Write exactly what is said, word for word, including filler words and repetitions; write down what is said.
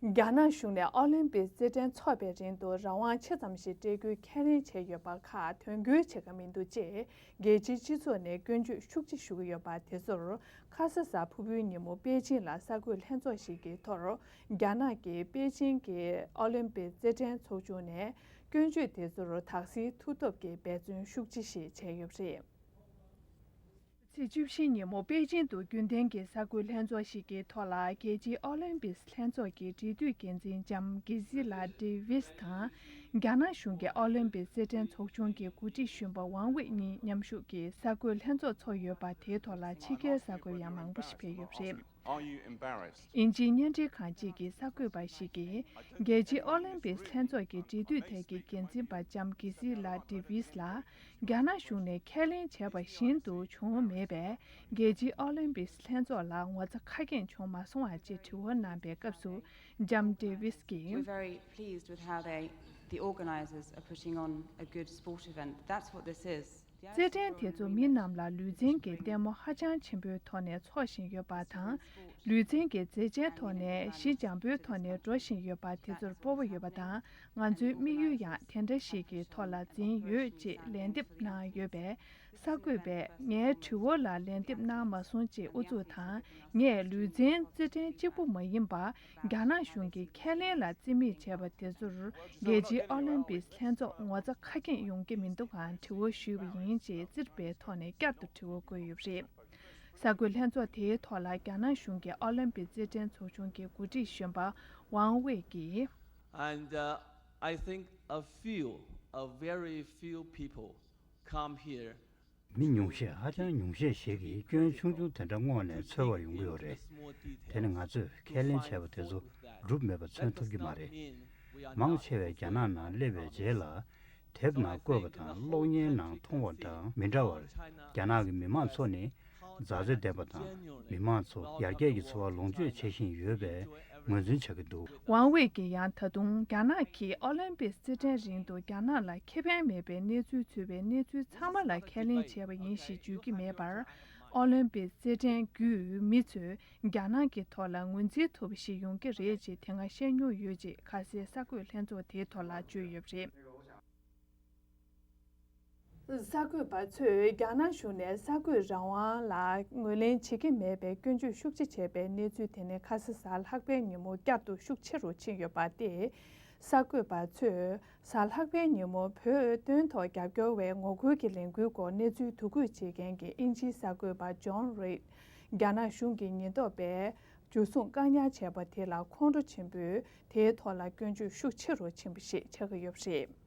རྒྱ་ནག་གཞུང་ནས་ཨོ་ལིམ་པིག་རྩེད་འགྲན་འཚོགས་པའི་རིང་དུ་རང་དབང་ཆེ་ཙམ་ཞིག་སྤྲད་རྒྱུའི་ཁས་ལེན་བྱས་ཡོད་པ་ཁག་དོན་འཁྱོལ་བྱེད་ཀྱི་མི་འདུག་ཅེས་རྒྱལ་སྤྱིའི་སྤྱི་ཚོགས་ནས་སྐྱོན་བརྗོད་ཤུགས་ཆེ་ཞུ་གི་ཡོད་པ་དེ་ཚོར། ཁ་ས་གཟའ་ཕུར་བུའི་ཉིན་མོ་པེ་ཅིང་ལ་གསར་འགོད་ལྷན་ཚོགས་ཤིག་གི་ཐོག་རྒྱ་ནག་གི་པེ་ཅིང་གི་ཨོ་ལིམ་པིག་རྩེད་འགྲན་ཚོགས་ཆུང་ནས་སྐྱོན་བརྗོད་དེ་ཚོར་དག་སེལ་ཐུབ་ཐབས་ཀྱི་འབད་བརྩོན་ཤུགས་ཆེ་ཞིག་བྱས་ཡོད་པ་རེད། ཚེས་བཅུ་བཞི་ཉིན་མོ་པེ་ཅིང་དུ་རྒྱུན་ལྡན་གྱི་གསར་འགོད་ལྷན་ཚོགས་ཤིག་གི་ཐོག་ལ། རྒྱལ་སྤྱིའི་ཨོ་ལིམ་པིག་ལྷན་ཚོགས་ཀྱི་འབྲེལ་མཐུད་འགན་འཛིན་ལྕམ་གྷི་ཟི་ལ་ཌེ་ཝིས་དང་། རྒྱ་ནག་གཞུང་གི་ཨོ་ལིམ་པིག་རྩེད་འགྲན་ཚོགས་ཆུང་གི་འགོ་ཁྲིད་གཞོན་པ་ཝང་ཝེ་གཉིས་མཉམ་ཞུགས་ཀྱིས་གསར་འགོད་ལྷན་ཚོགས་ཚོགས་ཡོད་པ་དེའི་ཐོག་ལ་ཕྱི་རྒྱལ་གསར་འགོད་ཡང་མང་པོ་ཞིག་ཕེབས་ཡོད་པ་རེད། Are you embarrassed? དབྱིན་ཇིའི་བརྙན་འཕྲིན་ཁང་གཅིག་གི་གསར་འགོད་པ་ཞིག་གིས། རྒྱལ་སྤྱིའི་ཨོ་ལིམ་པིག་ལྷན་ཚོགས་ཀྱི་འབྲེལ་མཐུད་ཐད་ཀྱི་འགན་འཛིན་པ་ལྕམ་གྷི་ཟི་ལ་ཌེ་ཝིས་ལ། རྒྱ་ནག་གཞུང་ནས་ཁས་ལེན་བྱས་པ་བཞིན་དུ་བྱུང་མེད་པས། རྒྱལ་སྤྱིའི་ཨོ་ལིམ་པིག་ལྷན་ཚོགས་ལ་ངོ་ཚ་ཁ་སྐྱེངས་བྱུང་མ་སོང་བ་ཅེས་དྲི་བ་གནང་པའི་སྐབས་སུ། ལྕམ་ཌེ་ཝིས་ཀྱིས། We're very pleased with how they, the organisers, are putting on a good sport event. That's what this is. རྩེད་འགྲན་དེ་ཚོ་མི་རྣམས་ལ་ལུས་རྩལ་གྱི་ལྟད་མོ་ཧ་ཅང་ཆེན་པོའི་ཐོག་ནས་འཚོགས་བཞིན་ཡོད་པ་དང་། ལུས་རྩལ་གྱི་མཛེས་ཆའི་ཐོག་ནས་གཞི་འཇམ་པོའི་ཐོག་ནས་འགྲོ་བཞིན་ཡོད་པ་དེ་ཚོར་སྤོབས་པ་ཡོད་པ་དང་། ང་ཚོའི་དམིགས་ཡུལ་ཡང་དེ་འདྲ་ཞིག་གི་ཐོག་ལ་འཛིན་ཡོད་ཅེས་ལན་འདེབས་གནང་ཡོད་པས། གསར་འགོད་པས་ངའི་དྲི་བ་ལ་ལན་འདེབས་གནང་མ་སོང་ཅེས་ཨུ་ཚུགས་དང་། ངས་ལུས་རྩལ་རྩེད་འགྲན་གཅིག་པུ་མ་ཡིན་པར། རྒྱ་ནག་གཞུང་གིས་ཁས་ལེན་ལ་རྩིས་མེད་བྱས་པ་དེ་ཚོར། རྒྱལ་སྤྱིའི་ཨོ་ལིམ་པིག་ལྷན་ཚོགས་ངོ་ཚ་ཁ་སྐྱེངས་ཡོང་གི་མི་འདུག་གམ་དྲི་བ་ཞུས་པ་ཡིན་ཅེས་བཙིར་པའི་ཐོག་ནས་བསྐྱར་དུ་དྲི་བ་བཀོད་ཡོད་པ་རེད། གསར་འགོད་ལྷན་ཚོགས་དེའི་ཐོག་ལ་རྒྱ་ནག་གཞུང་གི་ཨོ་ལིམ་པིག་རྩེད་འགྲན་ཚོགས་ཆུང་གི་འགོ་ཁྲིད་གཞོན་པ་ཝང་ཝེ་ཀྱིས། And uh, I think a few, a very few people come here. མི་ཉུང་ཤས། ཧ་ཅང་ཉུང་ཤས་ཤིག་གིས་སྐྱོན་ཆུང་ཆུང་དེ་འདྲ་སྔོག་ནས་འཚོལ་བར་ཡོང་གི་ཡོད་རེད། དེ་ནི་ང་ཚོས་ཁས་ལེན་བྱས་པ་དེ་ཚོ་གྲུབ་མེད་པ་མཚོན་ཐུབ་ཀྱི་མ་རེད། མང་ཆེ་བས་རྒྱ་ནག་ནང་སླེབས་པའི་རྗེས་ལ། དེབ་ནང་བཀོད་པ་དང་གློག་བརྙན་ནང་མཐོང་བ་དང་མི་འདྲ་བར། རྒྱ་ནག་གི་མི་མང་ཚོ་ནི་མཛའ་བརྩེ་ལྡན་པ་དང་། མི་མང་ཚོ་ཡར་རྒྱས་ཀྱི་འཚོ་བ་ལོངས་སྤྱོད་བྱེད་བཞིན་ཡོད་པའི་ངོས་འཛིན་བྱ་གི་འདུག། ཝང་ཝེ་གིས་ཡང་ད་དུང་རྒྱ་ནག་གིས་ཨོ་ལིམ་པིག་རྩེད་འགྲན་རིང་དུ་རྒྱ་ནག་ལ་ཁེ་ཕན་མེད་པའི་གནས་ཚུལ་འཚོལ་བའི་གནས་ཚུལ་ཚང་མ་ལ་ཁས་ལེན་བྱས་པ་ཡིན་ཞེས་བརྗོད་ཀྱི་མེད་པར། ཨོ་ལིམ་པིག་རྩེད་འགྲན་བརྒྱུད་མི་ཚོས་རྒྱ་ནག་གི་ཐོག་ལ་ངོས་འཛིན་ཐུབ་པ་ཞིག་ཡོང་གི་རེད་ཅེས་དེ་སྔ་བཤད་མྱོང་ཡོད་ཅེས་ཁ་སའི་གསར་འགོད་ལྷན་ཚོགས་དེའི་ཐོག་ལ་བརྗོད་ཡོད་པ་རེད། གསར་འགོད་པ་ཚོས་རྒྱ་ནག་གཞུང་ནས་གསར་འགོད་རང་དབང་ལ་ངོས་ལེན་བྱེད་ཀྱི་མེད་པའི་སྐྱོན་བརྗོད་ཤུགས་ཆེ་བྱས་པའི་གནས་ཚུལ་དེ་ནི་ཁ་ས་གཟའ་ལྷག་པའི་ཉིན་མོ་བསྐྱར་དུ་ཤུགས་ཆེ་རུ་ཕྱིན་ཡོད་པ་སྟེ། གསར་འགོད་པ་ཚོས་གཟའ་ལྷག་པའི་ཉིན་མོ་བོད་དོན་ཐོག་རྒྱབ་སྐྱོར་བའི་ངོ་རྒོལ་གྱི་ལས་འགུལ་སྐོར་གནས་ཚུལ་དོ་འཁུར་བྱེད་མཁན་གྱི་དབྱིན་ཇིའི་གསར་འགོད་པ་ཇོན་རིད། རྒྱ་ནག་གཞུང་གི་ཉེན་རྟོག་པས་འཇུ་བཟུང་བཀག་ཉར་བྱས་པ་དེ་ལ་ཁོང་ཁྲོ་ཆེན་པོས་དེའི་ཐོག་ལ་སྐྱོན་བརྗོད་ཤུགས་ཆེ་རུ་ཕྱིན་པ་ཞིག་ཆགས་ཀྱི་ཡོད་པ་རེད།